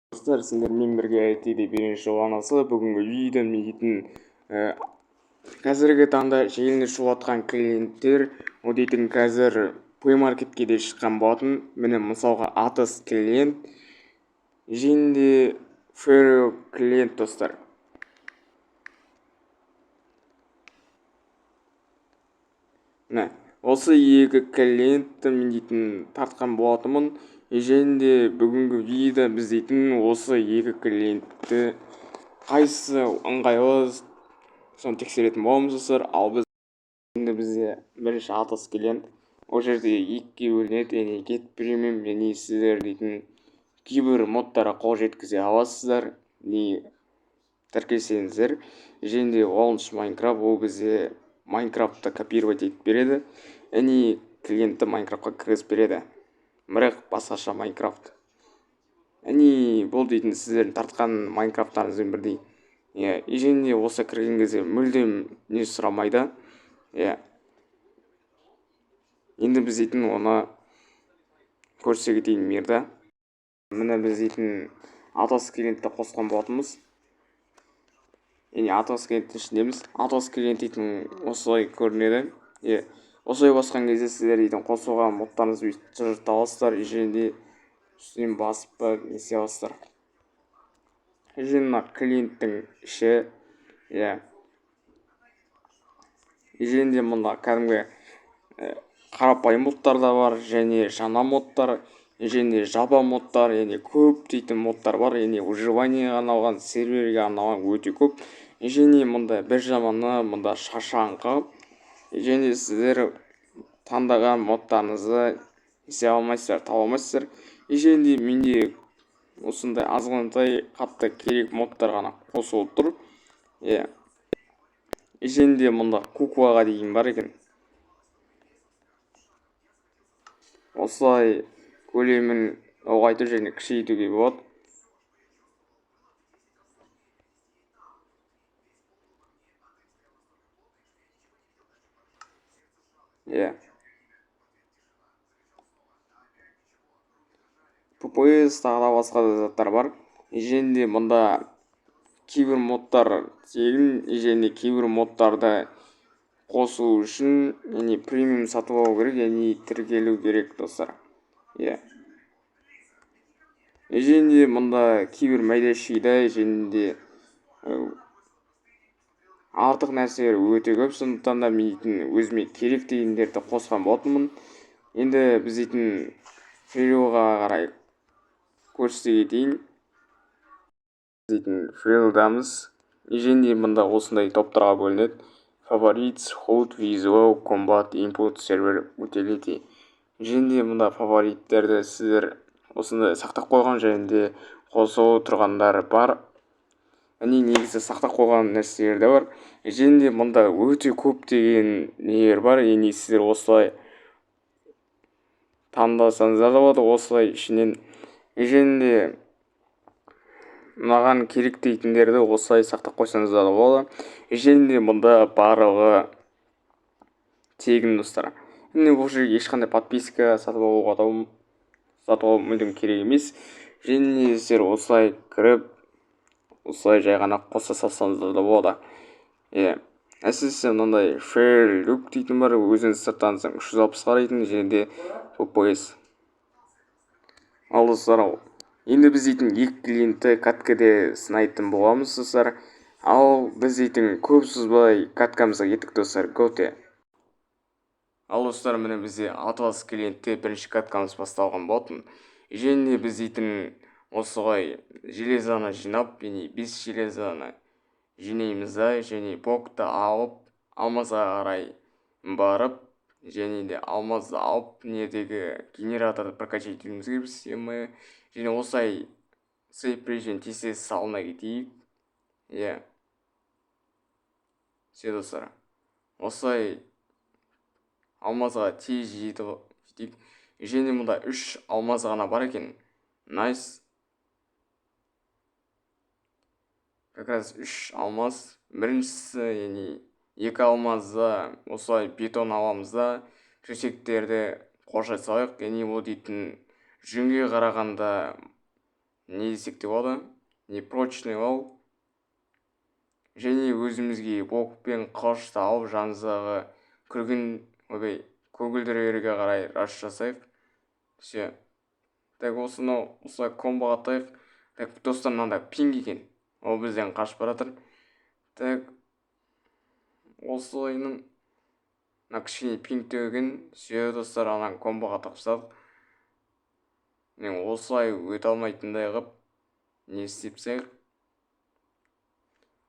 Достар, сендермен бірге IT бірінші арнасы. Бүгінгі видеода мен дейтін қазіргі таңда желіні шулатқан клиенттер, ол дейтін қазір Play Marketке де шыққан болатын. Міне, мысалға, Atos клиент және де Ferro клиент, достар. Міне, осы екі клиентті мен дейтін тартқан болатынмын. Және де бүгінгі видеода біз дейтін осы екі клиентті қайсысы ыңғайлы, соны тексеретін боламыз, достар. Ал біз енді, бізде бірінші Atos клиент. Ол жерде екіге бөлінеді, яғни Get Premium, яғни сіздер дейтін кейбір модтарға қол жеткізе аласыздар, не тіркелсеңіздер. Және де Launch Minecraft, ол бізде Майнкрафтты копировать етіп береді, яғни клиентті Майнкрафтқа кіргізіп береді, бірақ басқаша Майнкрафт. Яғни бұл дейтін сіздердің тартқан Майнкрафттарыңызбен бірдей, иә. И және де осы кірген кезде мүлдем не сұрамайды, иә. Енді біз дейтін оны көрсете кетейін мирда. Міне, біз дейтін Atos клиентті қосқан болатынбыз, яғни Atos клиенттің ішіндеміз. Atos клиент дейтін осылай көрінеді, иә. Осылай басқан кезде сіздер дейтін қосылған модтарыңызды бүйтіп жылжыта аласыздар және де үстінен басып па не істей аласыздар. Және мына клиенттің іші, иә. Және де мұнда кәдімгі қарапайым модтар да бар, және жаңа модтар, және жаба модтар, яғни көп дейтін модтар бар, яғни выживаниеға арналған, серверге арналған өте көп. Және мұнда бір жаманы, мұнда шаршаңқы, және сіздер таңдаған модтарыңызды істей алмайсыздар, таба алмайсыздар. Және де менде осындай азғантай қатты керек модтар ғана қосылып тұр, иә. Және де мұнда куклаға дейін бар екен. Осылай көлемін ұлғайтып және кішірейтуге болады, иә. FPS, тағы да басқа да заттар бар. Және де мұнда кейбір модтар тегін, және кейбір модтарды қосу үшін, яғни премиум сатып алу керек, яғни тіркелу керек, достар, иә. Және де мұнда кейбір майда шүйде және де артық нәрселер өте көп, сондықтан да мен дейтін өзіме керек дегендерді қосқан болатынмын. Енді біз дейтін Фейлға қарай көрсете кетейін. Дейтін Фейлдамыз, және де мұнда осындай топтарға бөлінеді: Favorites, HUD, Visual, Combat, Input, Server, Utility. Және де мұнда фавориттерді сіздер осындай сақтап қойған және де қосылып тұрғандар бар, яғни негізі сақтап қойған нәрселер де бар. Және де мұнда өте көптеген нелер бар, яғни сіздер осылай таңдасаңыздар да болады, осылай ішінен. Және де маған керек дейтіндерді осылай сақтап қойсаңыздар да болады. Және де мұнда барлығы тегін, достар. Яғни бұл жерге ешқандай подписка сатып алуға да, сатып алу мүлдем керек емес. Және де сіздер осылай кіріп, осылай жай ғана қоса салсаңыздар да болады, иә. Әсіресе мынандай Fair Look дейтін бар, өзіңіз сырттан 360 қарайтын, және де FPS. Ал, достар, енді біз дейтін екі клиентті каткіде сынайтын боламыз, достар. Ал біз дейтін көп созбай каткамызға кеттік, достар, готе. Ал, достар, міне, бізде Atlas клиентте бірінші каткамыз басталған болатын. Және де біз дейтін осылай железоны жинап, яғни бес железоны жинаймыз да, және блокты алып, алмазға қарай барып, және де алмазды алып, недегі генераторды прокачать етуіміз керекпіз мы. Және осылай сейф режим тез тез салына кетейік, иә. Все, достар, осылай алмазға тез жетіп жетейік. Және мұнда үш алмаз ғана бар екен. Найс, как раз үш алмаз. Біріншісі, яғни екі алмазды осылай бетон аламыз да, төсектерді қоршай салайық. Яғни ол дейтін жүнге қарағанда Не десек те болады, непрочный ол. Және өзімізге оқ пен қылышты алып, жанымыздағы күргін, ойбай, көгілдірлерге қарай rush жасайық. Все, так, осыны осылай комбоға атайық. Так, достар, мынандай пинг екен, ол бізден қашып бара жатыр. Так, осылайынан мына кішкене пингтеу екен. Все, достар, ананы комбоға тығып тастадық. Мен осылай өте алмайтындай қылып не істеп тастайық,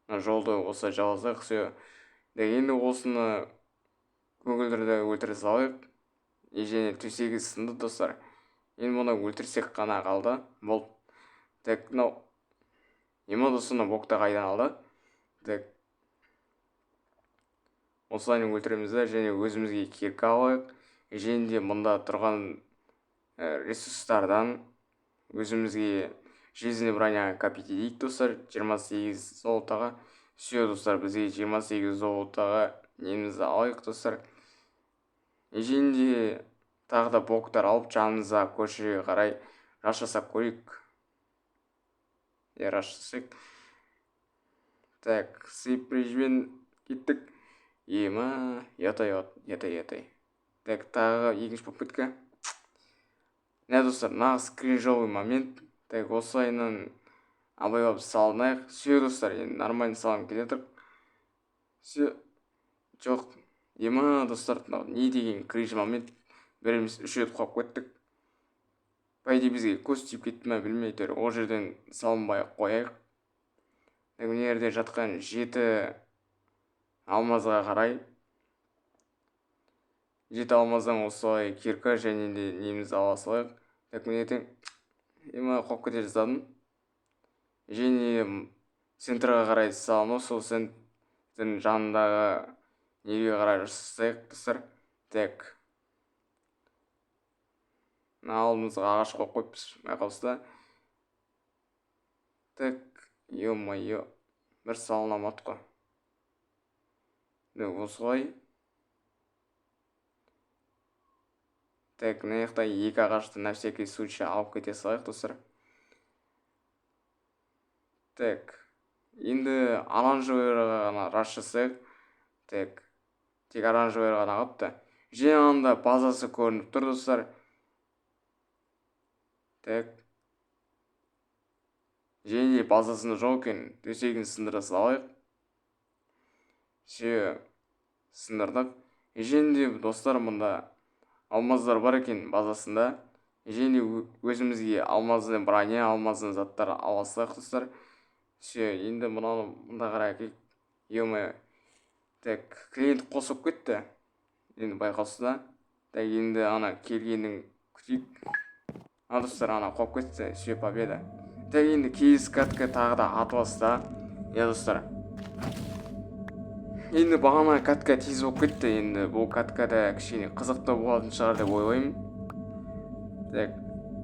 мына жолды осылай жалғасайық. Все, енді осыны, көгілдірді өлтіре салайық. И және төсегі сынды, достар, енді мұны өлтірсек қана қалды, болды. Так, мынау ема, достар, мынау бокты қайдан алды? Так, осылай өлтіреміз да, және өзімізге кирка алайық. Және де мұнда тұрған ресурстардан өзімізге железный броня копить етейік, достар, 28 золотоға. Все, достар, бізге 28 золотоға немізді алайық, достар. Және де тағы да блоктар алып, жанымызға, көршіге қарай rush жасап көрейік. Иә, rush жасайық. Так, сейф-режиммен кеттік. Ема, ұят-ай, ұят-ай, ұят-ай. Так, тағы екінші попытка. Мә, достар, нағыз кринжовый момент. Так, осылайынан абайлап салынайық. Все, достар, енді нормально салынып келе жатыр. Все, жоқ, ема, достар, мынау не деген кринж момент? Бір емес, үш рет құлап кеттік. По идее, бізге көз тиіп кетті ма, білмей, әйтеуір ол жерден салынбай ақ қояйық. Так, мына жерде жатқан жеті алмазға қарай, жеті алмаздан осылай кирка және де немізді ала салайық. Так, мына ертең, ема, құлап кете жаздадым. Және центрға қарай салыну, сол центрдің жанындағы неге қарай жасайық, достар. Так, мына алдымызға ағаш қойып қойыппыз, байқаусызда. Так, ё-моё, бір салына алмадық қой. Осылай. Так, мына жақта екі ағашты на всякий случай алып кете салайық, достар. Так, енді оранжевыйға ғана rush жасайық. Так, тек оранжевый ғана қалыпты. Және анда базасы көрініп тұр, достар. Так, және базасында жоқ екен. Төсегін сындыра салайық. Все, сындырдық. Және де, достар, мұнда алмаздар бар екен базасында. Және өзімізге алмазный броня, алмазный заттар ала салайық, достар. Все, енді мынаны мында қарай әкелейік. Ё-моё. Так, клиент қосылып кетті енді байқаусызда. Так, енді ана келгенін күтейік. А, достар, ана қуып кетті. Все, победа. Так, енді келесі катка тағы да атласта. Иә, достар, енді бағана катка тез болып кетті, енді бұл катка да кішкене қызықты болатын шығар деп ойлаймын. Так,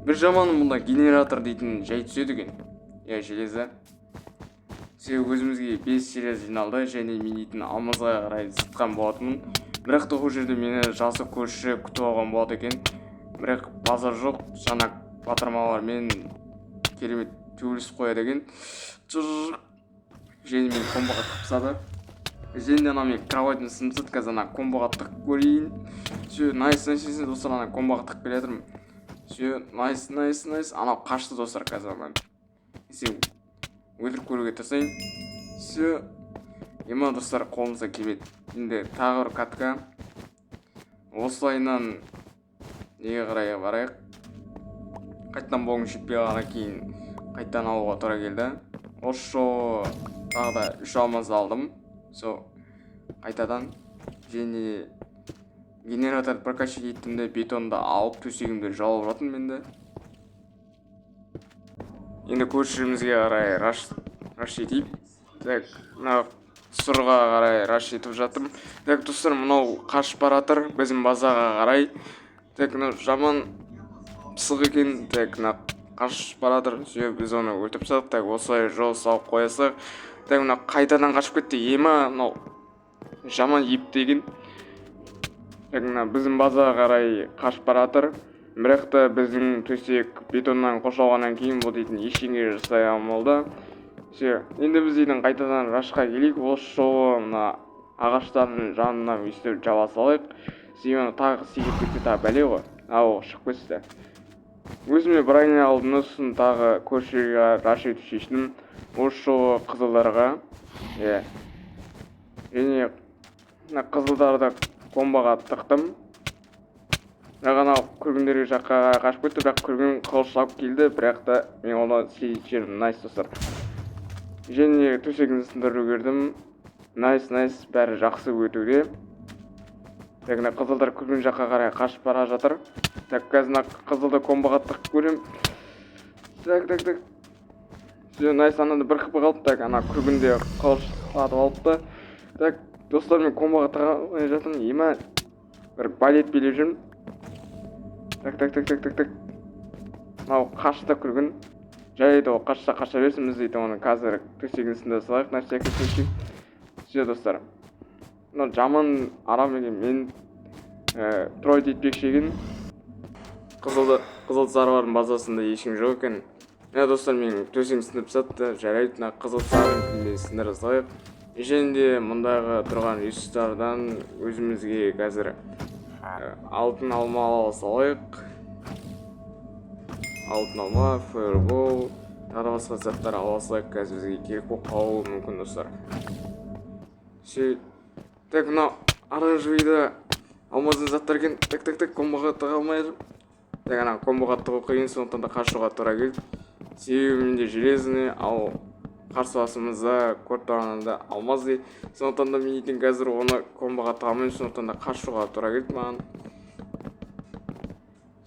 бір жаманы, мұнда генератор дейтін жай түседі екен. Иә, железо. Себебі өзімізге бес железо жиналды. Және мен дейтін алмазға қарай зытқан болатынмын, бірақ та ол жерде мені жасы көрші күтіп алған болады екен. Бірақ базар жоқ, жаңа батырмалармен керемет төбелесіп қояды екен. Және мені комбоға тығып тастады. Және ана мен кроватьны сындырып тастады. Қазір ана комбоға тығып көрейін. Все, найс, найс, найс, достар, ана комбоға тығып келе жатырмын. Все, найс, найс, найс. Анау қашты, достар. Қазір ана сен өлтіріп көруге тырысайын. Все, ема, достар, қолымыздан келмеді. Енді тағы бір катка. Осылайынан неге қарай барайық? Қайтадан блогым жетпей қалғаннан кейін қайтадан алуға тура келді. Осы жолы тағы да үш алмаз алдым. Сол қайтадан және генераторды прокачать еттім де, бетонды алып, төсегімді жауып жатырмын. Енді көршімізге қарай rush етейік. Так, мына сұрға қарай rush етіп жатырмын. Так, достар, мынау қашып бара жатыр біздің базаға қарай. Так, мынау жаман пысық екен. Так, мына қашып бара жатыр. Все, біз оны өлтіріп тастадық. Так, осылай жол салып қоя салайық. Так, мына қайтадан қашып кетті. Ема, мынау жаман епті екен. Так, мына біздің базаға қарай қашып бара жатыр. Бірақ та біздің төсек бетоннан қоршалғаннан кейін, бұл дейтін ештеңе жасай алмады. Все, енді біз дейтін қайтадан рашқа келейік. Осы жолы мына ағаштардың жанына өйстіп жаба салайық, себебі тағы секіріп кетсе, тағы бәле ғой. Ау, шығып кетті. Өзіме броня алдым да, сосын тағы көршіге раш етіп шештім. Осы жолы қызылдарға, иә, және мына қызылдарды комбаға тықтым. Бірақ анау күлгіндер жаққа қашып кетті. Бірақ күлгін қылыш алып келді, бірақ та мен оны істейтін жерім. Найс, достар, және төсегімді сындырып үлгердім. Найс, найс, бәрі жақсы өтуде. Так, мына қызылдар күлгін жаққа қарай қашып бара жатыр. Так, қазір мына қызылды комбаға тығып көремін. Так, так, так, все, найс, анада бір хп қалды. Так, ана күлгін де қылыш сатып алыпты. Так, достар, мен комбаға тыға алмай жатырмын. Ема, бір балет билеп жүрмін. Так, так, так, так, так, так, мынау қашты күлгін. Жарайды, ол қашса, қаша берсін. Біз дейтін оны қазір төсегін сындыра салайық на всякий случай. Все, достар, мынау жаман арам екен, мен троллить етпекші екен. Қызылды, қызыл сарылардың базасында ешкім жоқ екен. Міне, достар, менің төсегім сынып тастады. Жарайды, мына қызыл сарының де сындыра салайық. Және де мұндағы тұрған ресурстардан өзімізге қазір алтын алма ала салайық. Алтын алма, фаербол, тағы да басқа заттар ала салайық, қазір бізге керек болып қалуы мүмкін, достар. Все, так, мынау оранжевыйда алмаздың заттар екен. Так, так, так, комбоға тыға алмай жатырмын. Так, ана комбоға тығу қиын, сондықтан да қашуға тура келді, себебі менде железный, ал қарсыласымызда, көріп тұрғанымда, алмаз дейді. Сондықтан да мен дейтін қазір оны комбоға тыға алмаймын, сондықтан да қашуға тура келді маған.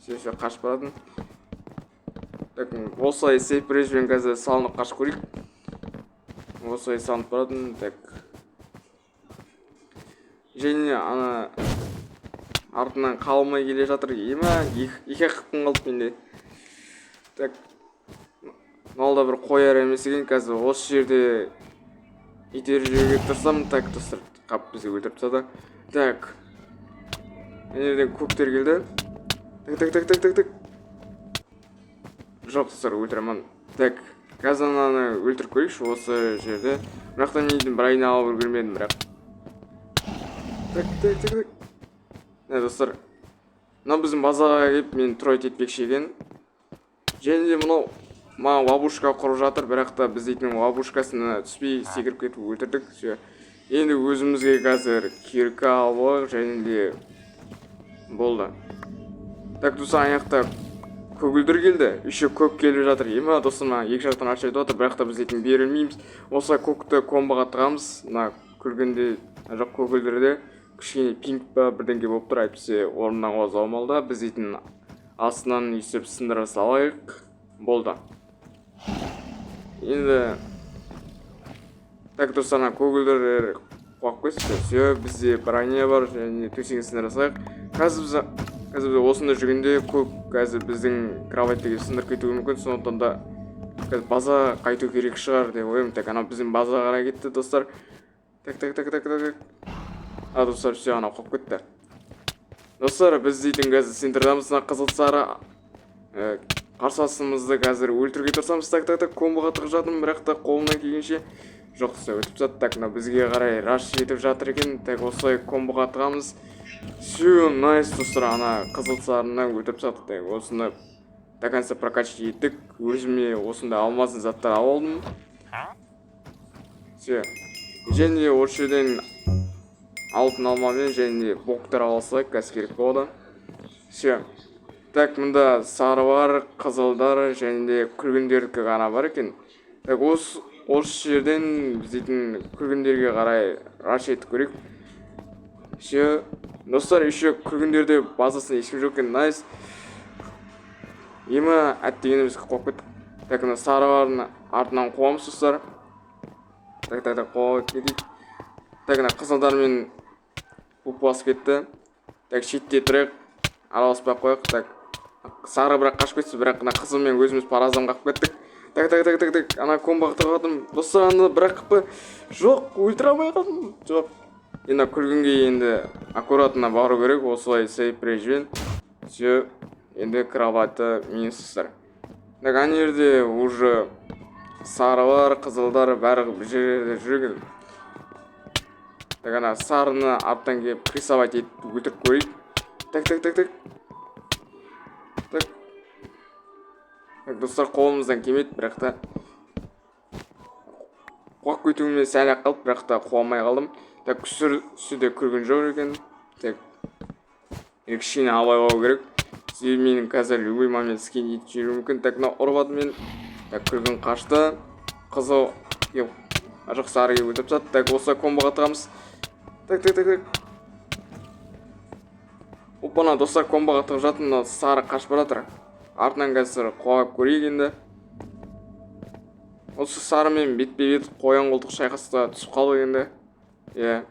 Все, все, қашып баратырмын. Так, осылай сейф режиммен қазір салынып қашып көрейік. Осылай салынып баратырмын. Так, және ана артынан қалмай келе жатыр. Ема, екі ақ қыпым қалды менде. Так, мынау да бір қояр емес екен. Қазір осы жерде итеріп жіберуге тырысамын. Так, достар, қап, бізге өлтіріп тастады. Так, мына жерден көктер келді. Так, так, так, так, так, так, жоқ, достар, өлтіре алмадым. Так, қазір ананы өлтіріп көрейікші осы жерде. Бірақ та мен бір айна алып үлгермедім бірақ. Так, так, так, так, міне, достар, мынау біздің базаға келіп, мені троллить етпекші екен. Және де мынау маған ловушка құрып жатыр, бірақ та біз дейтін ловушкасына түспей, секіріп кетіп өлтірдік. Все, енді өзімізге қазір кирка алып алайық және де болды. Так, достар, ана жақта көгілдір келді, еще көк келіп жатыр. Ема, достар, мына екі жақтан ашып айтып жатыр, бірақ та біз дейтін берілмейміз. Осылай көкті комбоға тығамыз. Мына күлгенде, жоқ, көгілдірде кішкене пинг па, бірдеңке болып тұр, әйтпесе орнынан қозғалмалы да. Біз дейтін астынан өйстіп сындыра салайық, болды енді. Так, достар, ана көгілдір қуып кетті. Все, бізде броня бар және төсегін сындыра салайық. Қазір біз осында жүргенде, көк қазір біздің кроватьті келіп сындырып кетуі мүмкін, сондықтан да қазір базаға қайту керек шығар деп ойлаймын. Так, анау біздің базаға қарай кетті, достар. Так, так, так, так, так, а, достар, все, анау қуып кетті. Достар, біз дейтін қазір центрдамыз. Мына қызыл сары қарсыласымызды қазір өлтіруге тырысамыз. Так, так, так, комбоға тығып жатырмын, бірақ та қолымнан келгенше жоқ. Достар, өтіп тастады. Так, мына бізге қарай раш етіп жатыр екен. Так, осылай комбоға тығамыз. Все, найс, достар, ана қызыл сарыны өлтіріп тастадық. Так, осыны до конца прокачать еттік. Өзіме осындай алмазный заттар алып алдым. Все, және осы жерден алтын алмамен және блоктар ала салайық, қазір керек болады. Все, так, мында сары бар, қызылдар және де күлгіндердікі ғана бар екен. Так, осы жерден біз дейтін күлгіндерге қарай раш етіп көрейік. Все, достар, еще күлгіндерде базасында ешкім жоқ екен. Найс. Ема, әттегеніміз, қуып кеттік. Так, мына сарылардың артынан қуамыз, достар. Так, так, так, қуа кетейік. Так, мына қызылдармен буып басып кетті. Так, шетте тұрайық, араласпай ақ қояйық. Так, сары бірақ қашып кетті, бірақ мына қызылмен өзіміз паразан қағып кеттік. Так, так, так, так, так, ана комбоға тығып жатырмын, достар. Ана бірақ хп жоқ, өлтіре алмай қалдым. Жоқ, енді күлгінге енді аккуратно бару керек, осылай сейф режиммен. Все, Енді кровати минус, достар. Так, ана жерде уже сарылар, қызылдар, бәрі бір жерде жүр екен. Так, ана сарыны арттан келіп, прессовать етіп, өлтіріп көрейік. Так, так, так, так, так, так, достар, қолымыздан келмейді, бірақ та қуып кетуіме сәл ақ қалды, бірақ та қуа алмай қалдым. Так, үсті де күлгін жоқ екен. Так, кішкене абайлау керек, себебі менің қазір любой момент скин етіп жіберуі мүмкін. Так, мынау ұрып жатыр мені. Так, күлгін қашты. Қызыл келіп, жоқ, сары келіп өлтіріп тастады. Так, осы комбоға тығамыз. Так, так, так, так, опана, достар, комбоға тығып жатыр. Мына сары қашып бара жатыр артынан, қазір қуалап көрейік. Енді осы сарымен бетпе бет қоян қолтық шайқасқа түсіп қалдық енді, иә.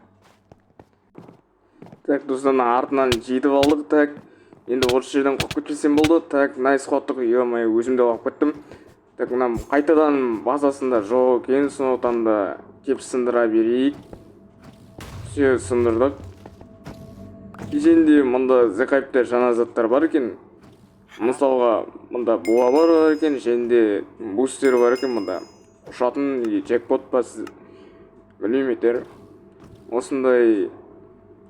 Так, достар, мына артынан жетіп алдық. Так, енді осы жерден қуып кетпесем болды. Так, найс, қуаттық. Ё-моё, өзім де құлап кеттім. Так, мына қайтадан базасында жоқ екен, сондықтан да кеп сындыра берейік. Все, сындырдық. Және мұнда The жаңа заттар бар екен. Мысалға, мұнда буа бар екен және де бустер бар екен. Мұнда ұшатын или джекпот па, сіз білмеймін әйтеуір. Осындай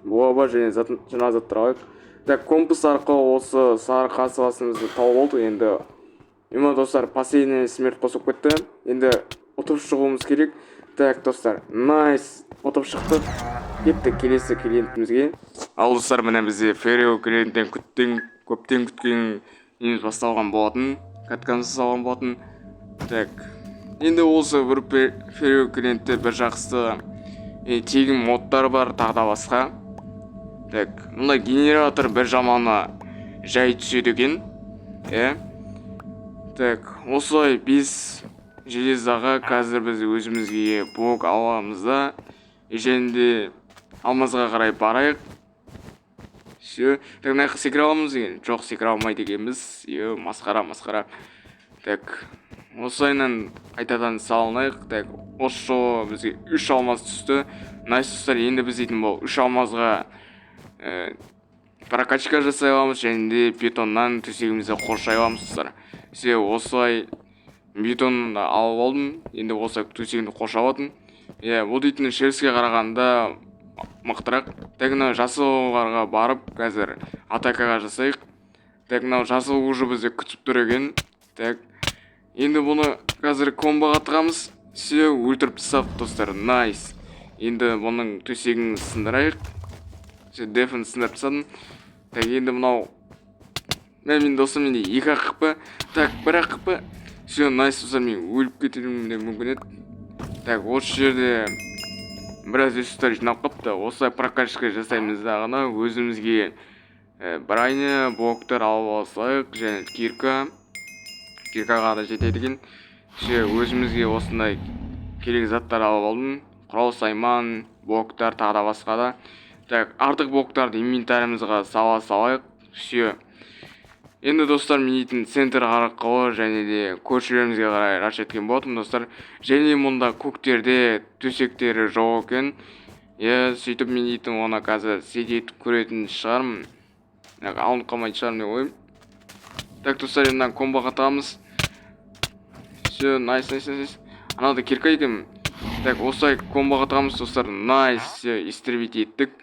буа бар және жаңа заттар алайық. Так, компас арқылы осы сары қарсыласымызды тауып алдық. Енді има, достар, последняя смерть қосылып кетті. Енді ұтып шығуымыз керек. Так, достар, найс, ұтып шықтық. Кеттік келесі клиентімізге. Ал, достар, міне, бізде Ферио клиенттен күттен көптен күткен неміз басталған болатын, каткамыз жасалған болатын. Так, енді осы бір Ферио клиентте бір жақсысы, тегін модтар бар, тағы да басқа. Так, мына генератор бір жаманы жай түседі екен, иә. Так, осылай бес железаға қазір біз өзімізге блок аламыз да және де алмазға қарай барайық. Все, так, мына жаққа секіре аламыз деген жоқ, секіре алмайды екенбіз. Е, масқара, масқара. Так, осылайынан қайтадан салынайық. Так, осы жолы бізге үш алмаз түсті. Найс, достар. Енді біз дейтін бұл үш алмазға прокачка жасай аламыз және де бетоннан төсегімізді қоршай аламыз, достар. Все, осылай бетонды алып алдым. Енді осылай төсегімді қоршап алатын. Иә, бұл дейтін шерстке қарағанда мықтырақ. Так, мынау жасылдарға барып, қазір атакаға жасайық. Так, мынау жасыл уже бізді күтіп тұр екен. Так, енді бұны қазір комбоға тығамыз. Все, өлтіріп тастадық, достар, найс. Енді бұның төсегін сындырайық. Все, дефін сындырып тастадым. Так, енді мынау мә, менің досым, менде екі ақ хп. Так, бір ақ хп. Все, найс, достар, мен өліп кетуім де мүмкін еді. Так, осы жерде біраз ресурстар жиналып қалыпты. Осылай прокачка жасаймыз дағыны өзімізге броня, блоктар алып алсақ және кирка, киркаға да жетеді екен. Все, өзімізге осындай керек заттар алып алдым: құрал сайман, блоктар, тағы да басқа да. Так, артық блоктарды инвентарімізға сала салайық. Все, енді, достар, мен дейтін центр арқылы және де көршілерімізге қарай раш еткен болатынмын, достар. Және мұнда көктерде төсектері жоқ екен, иә. Сөйтіп мен дейтін оны қазір етіп көретін шығармын, алынып қалмайтын шығармын деп ойлаймын. Так, достар, енді мынаны комбоға тығамыз. Все, найс, найс, найс. Анау да кирка екен. Так, осылай комбоға тығамыз, достар, найс. Все, истребить еттік.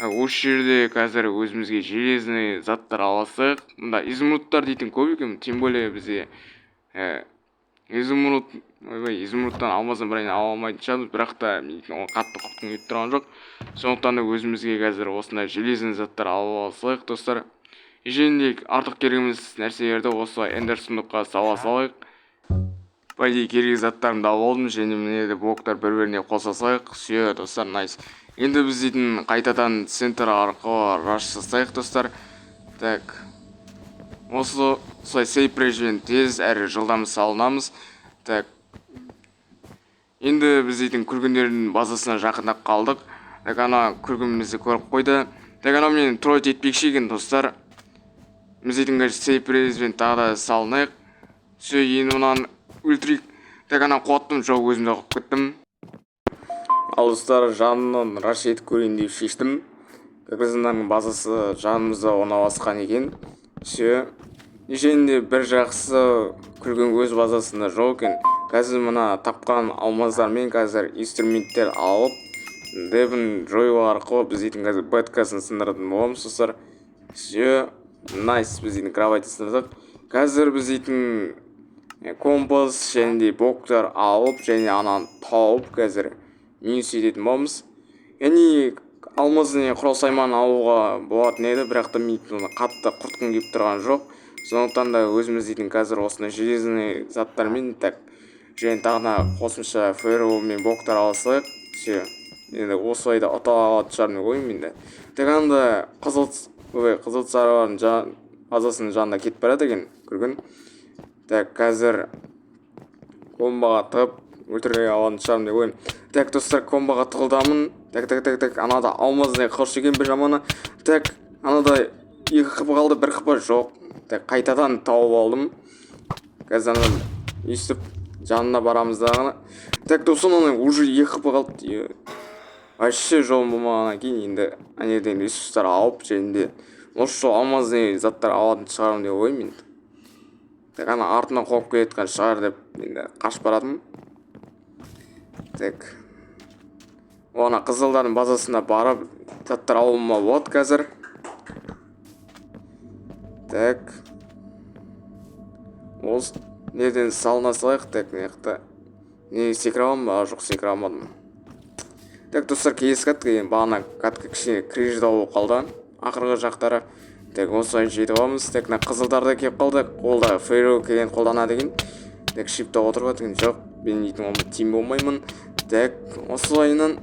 Осы жерде қазір өзімізге железный заттар алсақ. Мында изумрудтар дейтін көп екен, тем более бізде изумруд, ойбай, изумрудтан алмаздан бірдеңе ала алмайтын шығармыз, бірақ та мен оған қатты құтқым келіп тұрған жоқ. Сондықтан да өзімізге қазір осындай железный заттар алып алсақ, достар. Және де артық керек емес нәрселерді осылай эндер сундукқа сала салайық. По идее, керек заттарымды алып алдым және міне де блоктар бір біріне қоса салайық. Все, достар, найс. Енді біз дейтін қайтадан центр арқылы раш жасайық, достар. Так, осы осылай сейф режиммен тез әрі жылдам салынамыз. Так, енді біз дейтін күлгіндердің базасына жақындап қалдық. Так, ана күлгін бізді көріп қойды. Так, анау мені троллить етпекші екен, достар. Біз дейтін қазір сейф режиммен тағы да салынайық. Все, енді мынаны өлтірейік. Так, ана қуаттым, жоқ, өзім де құлап кеттім. Ал, достар, жанынан раш етіп көрейін деп шештім. Как раз мынаның базасы жанымызда орналасқан екен. Все. Және де бір жақсы, күлгін өз базасында жоқ екен. Қазір мына тапқан алмаздармен қазір инструменттер алып, дебін жою арқылы біз дейтін қазір беткасын сындыратын боламыз, достар. Все, найс, біз дейтін кровать сындырдық. Қазір біз дейтін компас және де блоктар алып және ананы тауып, қазір минус ететін боламыз. Яғни алмазный құрал сайман алуға болатын еді, бірақ та мен оны қатты құртқым келіп тұрған жоқ. Сондықтан да өзіміз дейтін қазір осындай железный заттармен, так, және тағы да қосымша ферро мен блоктар ала салайық. Все, енді осылай да ұта алатын шығармын деп ойлаймын енді. Так, анда қызыл, ой, қызыл сарылардың базасының жанында кетіп барады екен күлгін. Так, қазір комбаға тығып өлтіре алатын шығармын деп ойлаймын. Так, достар, комбаға тығылдамын. Так, так, так, так, анада алмазный қылыш екен, бір жаманы. Так, анада 2 хп қалды, 1 хп жоқ. Так, қайтадан тауып алдым. Қазір ана өйстіп жанына барамыз дағы. Так, достар, ана уже 2 хп қалды. Вообще жолым болмағаннан кейін енді ана жерден ресурстар алып және де осы жолы алмазный заттар алатын шығармын деп ойлаймын енді. Так, ана артынан қуып келе жатқан шығар деп енді қашып баратырмын. Так, ана қызылдардың базасына барып заттар алуыма болады қазір. Так, осы неден салына салайық. Так, мына жақта не, секіре аламын ба? Жоқ, секіре алмадым. Так, достар, келесі катка. Енді бағана катка кішкене кринждау болып қалды ақырғы жақтары. Так, осылай жетіп аламыз. Так, мына қызылдар да келіп қалды, ол да фейро келген қолданады екен. Так, шипта отырып жатыр екен. Жоқ, мен дейтін онымен тең болмаймын. Так, осылайынан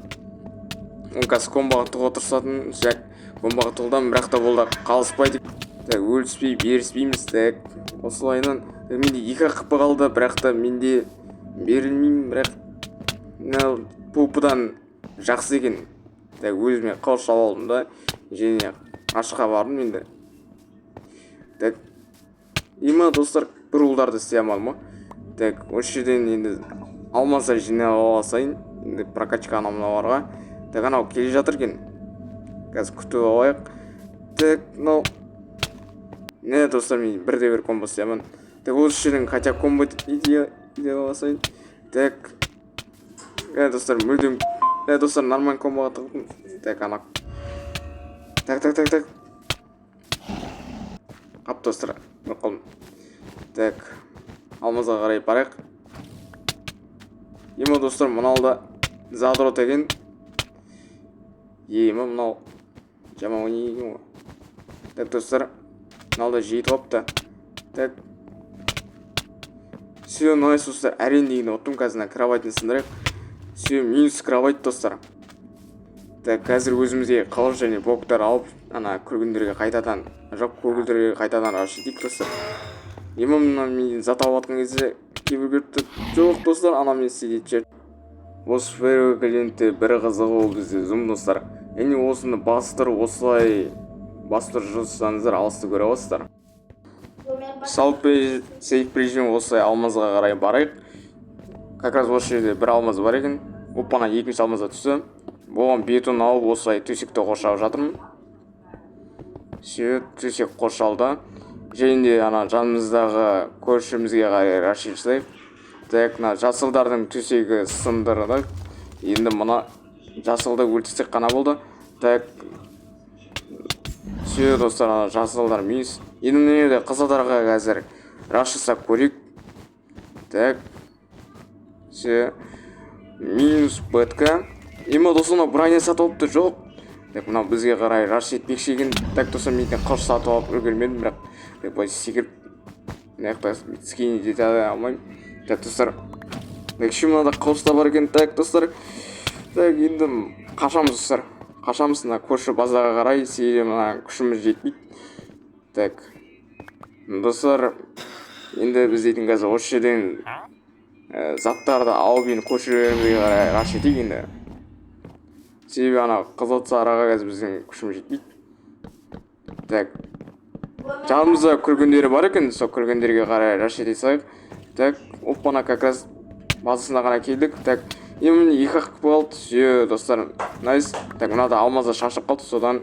ол қазір комбаға тығуға тырысатын. Так, комбаға тығылдым, бірақ та ол да қалыспайды. Так, өліспей беріспейміз. Так, осылайынан. Так, менде 2 хп қалды, бірақ та менде берілмеймін. Бірақ мынау пупыдан жақсы екен. Так, өзіме қылыш алып алдым да және ашқа бардым енді. Так, има, достар, бір ұлдарды істей алмадым ғой. Так, осы жерден енді алмаздар жинап ала салайын енді прокачка анау мынауларға. Так, анау келе жатыр екен, қазір күтіп алайық. Так, мынау не, достар, мен бірде бір комбо істей алмадым. Так, осы жерден хотя комбо ете алсайын. Так, достар, мүлдем, достар, нормально комбоға тығылдым. Так, ана, так, так, так, так, қап, достар, өліп қалдым. Так, алмазға қарай барайық. Ема, достар, мынау да задрот екен. Ема, мынау жаман ойнайды екен ғой. Так, достар, мынау да жетіп алыпты. Так, все, найс, достар, әрең дегенде ұттым. Қазір мына кроватын сындырайық. Все, минус кровать, достар. Так, қазір өзімізге қылыш және блоктар алып, ана күлгіндерге қайтадан, жоқ, көгілдірге қайтадан раш етейік, достар. Ема, мына мен зат алып жатқан кезде кейбір келіпті. Жоқ, достар, ана мен істейтін жер осы ферро клиентте бір қызығы, ол бізде зум, достар. Яғни осыны бастырып, осылай бастырып жүрсеңіздер, алысты көре аласыздар. Салып сейф режим. Осылай алмазға қарай барайық. Как раз осы жерде бір алмаз бар екен. Опана, екінші алмаз да түсті. Оған бетон алып, осылай төсекті қоршап жатырмын. Все, төсек қоршалды. Және де ана жанымыздағы көршімізге қарай раш жасайық. Так, мына жасылдардың төсегі сындырдық. Енді мына жасылды өлтірсек қана болды. Так, все, достар, ана жасылдар минус. Енді мына жерде қызылдарға қазір раш жасап көрейік. Так, все, минус бетка. Ема, достар, мынау броня сатып алыпты. Жоқ, так, мынау бізге қарай раш етпекші екен. Так, достар, мен қылыш сатып алып үлгермедім, бірақ так, былай секіріп мына жақта скин ете алмаймын. Так, достар, так, еще мынада қылыш та бар екен. Так, достар, так, енді қашамыз, достар, қашамыз мына көрші базаға қарай, себебі мына күшіміз жетпейді. Так, достар, енді біз дейтін қазір осы жерден заттарды алып, енді көршілерімізге қарай раш етейік енді, себебі ана қызыл сарыға қазір біздің күшіміз жетпейді. Так, жанымызда күлгіндері бар екен, сол күлгіндерге қарай раш ете салайық. Так, оппана, как раз базасына қарай келдік. Так, енді міне, 2 ақ қалды. Все, достар, найс. Так, мынада алмаздар шашып қалды, содан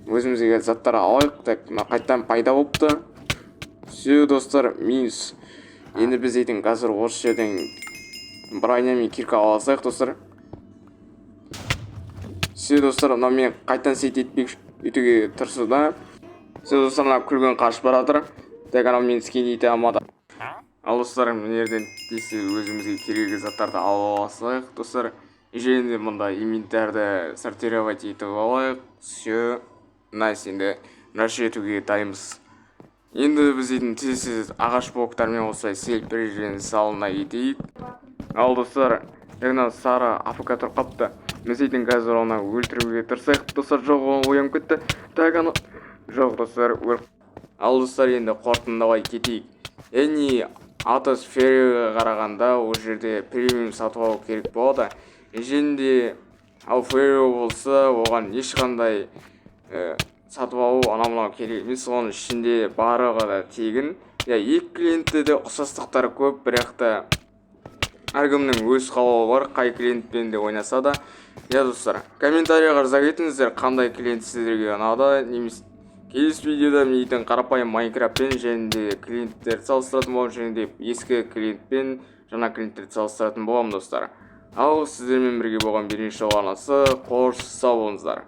өзімізге заттар алайық. Так, мына қайтадан пайда болыпты. Все, достар, минус. Енді біз дейтін қазір осы жерден броня мен кирка ала алсақ, достар. Все, достар, мынау мен қайтадан сейт етпек өйтуге тырысты да. Все, достар, мына күлгін қашып бара жатыр. Так, анау мені скин ете алмады. Ал, достар, мына жерден тез өзімізге керекті заттарды алып алсақ, достар. Және де мында инвентарьді сортировать етіп алайық. Все, найс, енді раш етуге дайынбыз. Енді біз дейтін тез тез ағаш блоктармен осылай сель салына кетейік. Ал, достар, мына сары АФК тұрып қалыпты. Біз дейтін қазір оны өлтіруге тырысайық, достар. Жоқ, ол оянып кетті. Так, ана жоқ, достар, өліп. Ал, достар, енді қорытындылай кетейік. Яғни Атос Фериға қарағанда ол жерде премиум сатып алу керек болады. Және де ал Ферио болса, оған ешқандай сатып алу, анау мынау керек емес, оның ішінде барлығы да тегін. Иә, екі клиентте де ұқсастықтар көп, бірақ та әркімнің өз қалауы бар, қай клиентпен де ойнаса да. Иә, достар, комментарийға жаза кетіңіздер, қандай клиент сіздерге ұнады. Немесе келесі видеода мен дейтін қарапайым Майнкрафтпен және де клиенттерді салыстыратын боламын, және де ескі клиентпен жаңа клиенттерді салыстыратын боламын, достар. Ал сіздермен бірге болған Бернеш арнасы. Қош, сау болыңыздар.